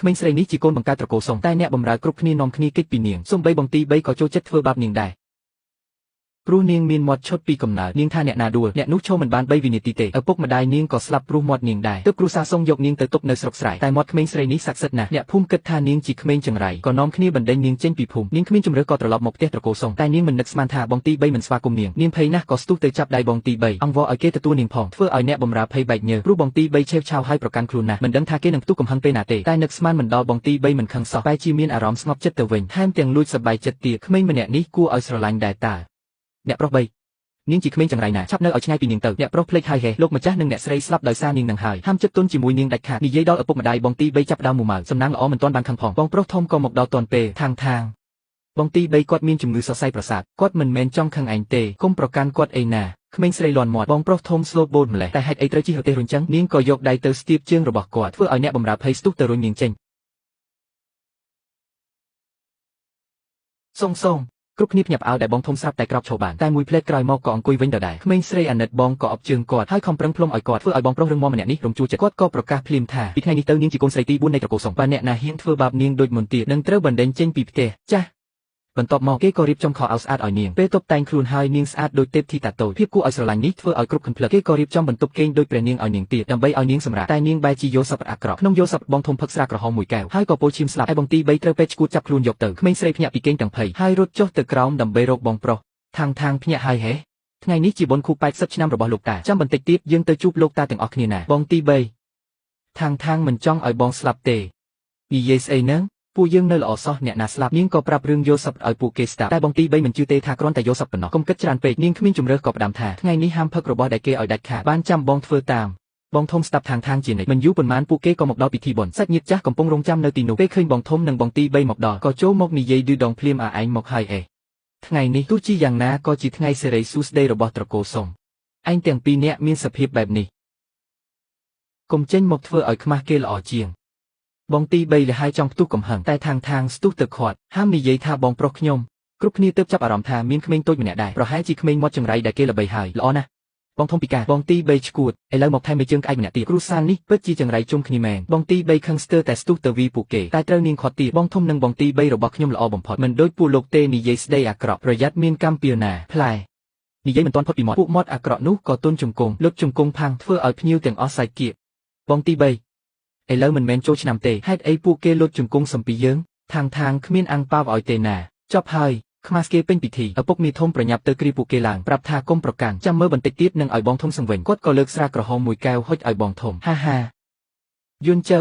ក្មេងស្រីនេះជាកូនបង្កើតត្រកូលសុងតែអ្នកបម្រើគ្រប់គ្នានាំគ្នាគេចពីនាងសូម្បីបងទី3ក៏ចូលចិត្តធ្វើបាបនាងដែរព្រោះនាងមានមាត់ឈុតពីកំណើតនាងថាអ្នកណាដួលអ្នកនោះឈរមិនបាន3វិនាទីទេឪពុកម្ដាយនាងក៏ស្លាប់ព្រោះមាត់នាងដែរទើបគ្រួសារសុងយកនាងទៅទុកនៅស្រុកស្រែតែមាត់ក្មេងស្រីនេះស័ក្តិសិទ្ធិណាស់អ្នកភូមិគិតថានាងជាក្មេងចង្រៃក៏នាំគ្នាបណ្ដេញនាងចេញពីភូមិនាងគ្មានជម្រើសក៏ត្រឡប់មកផ្ទះត្រកូលសុងតែនាងមិននឹកស្មានថាបងទី3មិនស្វាគមន៍នាងនាងភ័យណាស់ក៏ស្ទុះទៅចាប់ដៃបងទី3អង្វរឲ្យគេទទួលនាងផងធ្វើឲ្យអ្នកបម្រើភ័យបែកញើសព្រោះបងទី3ឆេវឆាវហើយប្រកាន់ខ្លួនណាស់មិនដឹងថាគេនឹងផ្ទុះកំហឹងពេលណាទេតែនឹកស្មានមិនដល់បងទី3មិនខឹងសោះបែរជាមានអារម្មណ៍ស្ងប់ចិត្តទៅវិញថែមទាំងលួចសប្បាយចិត្តទៀតក្មេងម្នាក់នេះគួរឲ្យស្រឡាញ់ដែរតើអ្នកប្រុស3នាងជាក្មេងចង្រៃណាឆាប់នៅឲ្យឆ្ងាយពីនាងទៅអ្នកប្រុសភ្លេចហើយហេលោកម្ចាស់និងអ្នកស្រីស្លាប់ដោយសារនាងនឹងហើយហាមចិត្តទន់ជាមួយនាងដាច់ខាតនិយាយដល់ឪពុកម្ដាយបងទី3ចាប់ដើមមួម៉ៅសំណាងល្អមិនទាន់បានខឹងផងបងប្រុសធំក៏មកដល់ទាន់ពេលខាងបងទី3គាត់មានជំងឺសរសៃប្រសាទគាត់មិនមែនចង់ខឹងឯងទេគុំប្រកាន់គាត់អីណាក្មេងស្រីលាន់មាត់បងប្រុសធំស្លូតបូតម្លេះតែហេតុអីត្រូវជិះរទេះរុញចឹងនាងក៏យកដៃទៅស្ទាបជើងរបស់គាត់ធ្វើឲ្យអ្នកបម្រើភ័យស្ទុះទៅរុញនាងចេញសុងគ្រប់គ្នាភ្ញាក់ផ្អើលដែលបងធំស្រាប់តែក្រោកឈរបានតែមួយភ្លែតក្រោយមកក៏អង្គុយវិញដដែលក្មេងស្រីអាណិតបងក៏អបជើងគាត់ហើយខំប្រឹងផ្លុំឲ្យគាត់ធ្វើឲ្យបងប្រុសរឹងមាំម្នាក់នេះរំជួលចិត្តគាត់ក៏ប្រកាសភ្លាមថាពីថ្ងៃនេះទៅនាងជាកូនស្រីទី4នៃត្រកូលសុងបើអ្នកណាហ៊ានធ្វើបាបនាងដូចមុនទៀតនឹងត្រូវបណ្ដេញចេញពីផ្ទះចាស់បន្ទាប់មកគេក៏រៀបចំខោអាវស្អាតឲ្យនាងពេលតុបតែងខ្លួនហើយនាងស្អាតដូចទេពធីតាតូចភាពគួរឲ្យស្រឡាញ់នេះធ្វើឲ្យគ្រប់ខំភ្លឹកគេក៏រៀបចំបន្ទប់គេងដូចព្រះនាងឲ្យនាងទៀតដើម្បីឲ្យនាងសម្រាកតែនាងបែរជាយល់សប្តិអាក្រក់ក្នុងយល់សប្តិបងធំផឹកស្រាក្រហមមួយកែវហើយក៏ពោលឈាមស្លាប់ឯបងទី3ត្រូវពេទ្យឈួតចាប់ខ្លួនយកទៅក្មេងស្រីភ្ញាក់ពីគេងទាំងភ័យហើយរត់ចុះទៅក្រោមដើម្បីរកបងប្រុសខាងភ្ញាក់ហើយហេថ្ងៃនេះជាបុណ្យខួប80ឆ្នាំរបស់លោកតាចាំបន្តិចទៀតយើងទៅជួបលោកតាទាំងអស់គ្នាណាបងទី3ខាងមិនចង់ឲ្យបងស្លាប់ទេនិយាយស្អីហ្នឹងពួកយើងនៅល្អសោះអ្នកណាស្លាប់នាងក៏ប្រាប់រឿងយល់សប្តិឲ្យពួកគេស្ដាប់តែបងទី3មិនជឿទេថាគ្រាន់តែយល់សប្តិប៉ុណ្ណោះកុំគិតច្រើនពេកនាងគ្មានជម្រើសក៏ផ្ដាំថាថ្ងៃនេះហាមផឹករបស់ដែលគេឲ្យដាច់ខាតបានចាំបងធ្វើតាមបងធំស្ដាប់ខាងជានិច្ចមិនយូរប៉ុន្មានពួកគេក៏មកដល់ពិធីបុណ្យសាច់ញាតិចាស់កំពុងរងចាំនៅទីនោះពេលឃើញបងធំនិងបងទី3មកដល់ក៏ចូលមកនិយាយឌឺដងភ្លាមអាឯងមកហើយអេថ្ងៃនេះទោះជាយ៉ាងណាក៏ជាថ្ងៃសិរីសួស្តីរបស់ត្រកូលសុងឯងទាំងពីរនាក់មានសភាពបែបនេះកុំចេញមកធ្វើឲ្យខ្មាស់គេល្អជាងបងទី3លះហើយចង់ផ្ទុះកំហឹងតែខាងស្ទុះទៅខាត់ហាមនិយាយថាបងប្រុសខ្ញុំគ្រប់គ្នាទើបចាប់អារម្មណ៍ថាមានក្មេងតូចម្នាក់ដែរប្រហែលជាក្មេងមាត់ចង្រៃដែលគេល្បីហើយល្អណាស់បងធំពិការបងទី3ឈួតឥឡូវមកថែមមួយជើងក្អែកម្នាក់ទៀតគ្រួសារនេះពិតជាចង្រៃជុំគ្នាមែនបងទី3ខឹងស្ទើរតែស្ទុះទៅវីពួកគេតែត្រូវនាងខាត់ទៀតបងធំនិងបងទី3របស់ខ្ញុំល្អបំផុតមិនដូចពួកលោកទេនិយាយស្ដីអាក្រក់ប្រយ័ត្នមានកម្មពៀណាផ្លែនិយាយមិនទាន់ផុតពីមាត់ពួកមាត់អាក្រក់នោះក៏ទន់ជង្គង់លុតជង្គង់ផាំងធ្វើឲ្យភ្ញៀវទាំងអស់សាច់គៀកបងទី3ឥឡូវមិនមែនចូលឆ្នាំទេហេតុអីពួកគេលុតជង្គង់សំពីយើងខាងគ្មានអាំងប៉ាវឲ្យទេណាចប់ហើយខ្មាស់គេពេញពិធីឪពុកមាធំប្រញាប់ទៅគ្រាពួកគេឡើងប្រាប់ថាកុំប្រកាន់ចាំមើលបន្តិចទៀតនឹងឲ្យបងធំសង្វិញគាត់ក៏លើកស្រាក្រហមមួយកែវហុចឲ្យបងធំហាហាយួនចៅ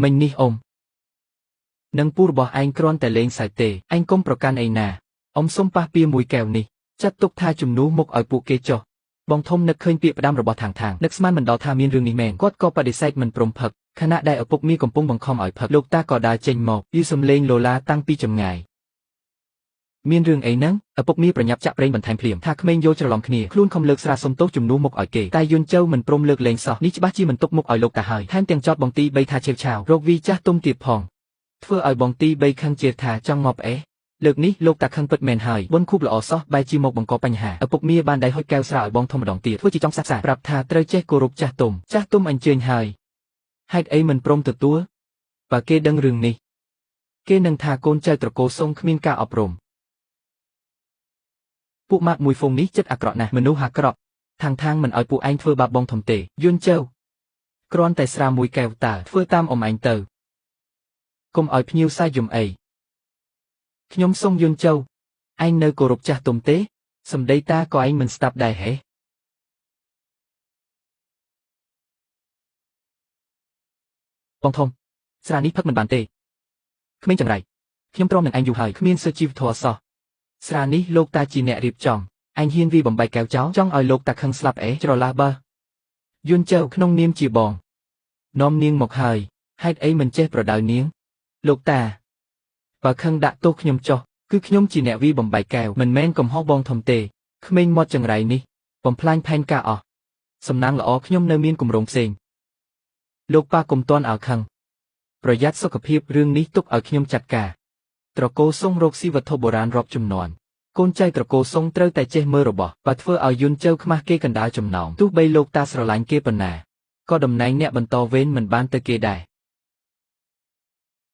មិញនេះអ៊ំនឹងពូរបស់ឯងគ្រាន់តែលេងសើចទេឯងកុំប្រកាន់អីណាអ៊ំសុំប៉ះពៀមួយកែវនេះចាត់ទុកថាជំនួសមុខឲ្យពួកគេចុះបងធំនឹកឃើញពាក្យផ្ដាំរបស់ខាងនឹកស្មានមិនដល់ថាមានរឿងនេះមែនគាត់ក៏បដិសេធមិនព្រមផឹកខណៈដែលឪពុកមាកំពុងបង្ខំឲ្យផឹកលោកតាក៏ដើរចេញមកយឺសំលេងលោឡាតាំងពីចម្ងាយមានរឿងអីហ្នឹងឪពុកមាប្រញាប់ចាក់ប្រេងបន្ថែមភ្លាមថាក្មេងយល់ច្រឡំគ្នាខ្លួនខំលើកស្រាសុំទោសជំនួសមុខឲ្យគេតែយួនចៅមិនព្រមលើកលែងសោះនេះច្បាស់ជាមិនទុកមុខឲ្យលោកតាហើយថែមទាំងចោតបងទី3ថាឆេវឆាវរកវីចាស់ទុំទៀតផងធ្វើឲ្យបងទី3ខឹងជាថាចង់ងាប់អេលើកនេះលោកតាខឹងពិតមែនហើយបុណ្យខួបល្អសោះបែរជាមកបង្កបញ្ហាឪពុកមាបានដៃហុចកែវស្រាឲ្យបងធំម្ដងទៀតធ្វើជាចង់សាក់សាប្រាប់ថាត្រូវចេះគោរពចាស់ទុំចាស់ទុំអញ្ជើញហើយហេតុអីមិនព្រមទទួលបើគេដឹងរឿងនេះគេនឹងថាកូនចៅត្រកូលសុងគ្មានការអប់រំពួកម៉ាក់មួយហ្វូងនេះចិត្តអាក្រក់ណាស់មនុស្សអាក្រក់ខាងមិនឲ្យពួកឯងធ្វើបាបបងធំទេយួនចៅគ្រាន់តែស្រាមួយកែវតើធ្វើតាមអ៊ំឯងទៅកុំឲ្យភ្ញៀវសាយយំអីខ្ញុំសុំយួនចៅឯងនៅគោរពចាស់ទុំទេសម្ដីតាក៏ឯងមិនស្ដាប់ដែរហេបងធំស្រានេះផឹកមិនបានទេក្មេងចង្រៃខ្ញុំទ្រាំនឹងឯងយូរហើយគ្មានសុជីវធម៌សោះស្រានេះលោកតាជាអ្នករៀបចំឯងហ៊ានវាបំបែកកែវចោលចង់ឲ្យលោកតាខឹងស្លាប់អេច្រឡះបើយួនចៅក្នុងនាមជាបងនាំនាងមកហើយហេតុអីមិនចេះប្រដៅនាងលោកតាបើខឹងដាក់ទោសខ្ញុំចុះគឺខ្ញុំជាអ្នកវីបំបែកកែវមិនមែនកំហុសបងធំទេក្មេងមាត់ចង្រៃនេះបំផ្លាញផែនការអស់សំណាងល្អខ្ញុំនៅមានគម្រោងផ្សេងលោកប៉ាកុំទាន់ឲ្យខឹងប្រយ័ត្នសុខភាពរឿងនេះទុកឲ្យខ្ញុំចាត់ការត្រកូលសុងរកស៊ីវត្ថុបុរាណរាប់ចំនួនកូនចៅត្រកូលសុងត្រូវតែចេះមើលរបស់បើធ្វើឲ្យយួនចៅខ្មាស់គេកណ្ដាលចំណោមទោះបីលោកតាស្រឡាញ់គេប៉ុណ្ណាក៏តំណែងអ្នកបន្តវេនមិនបានទៅគេដែរ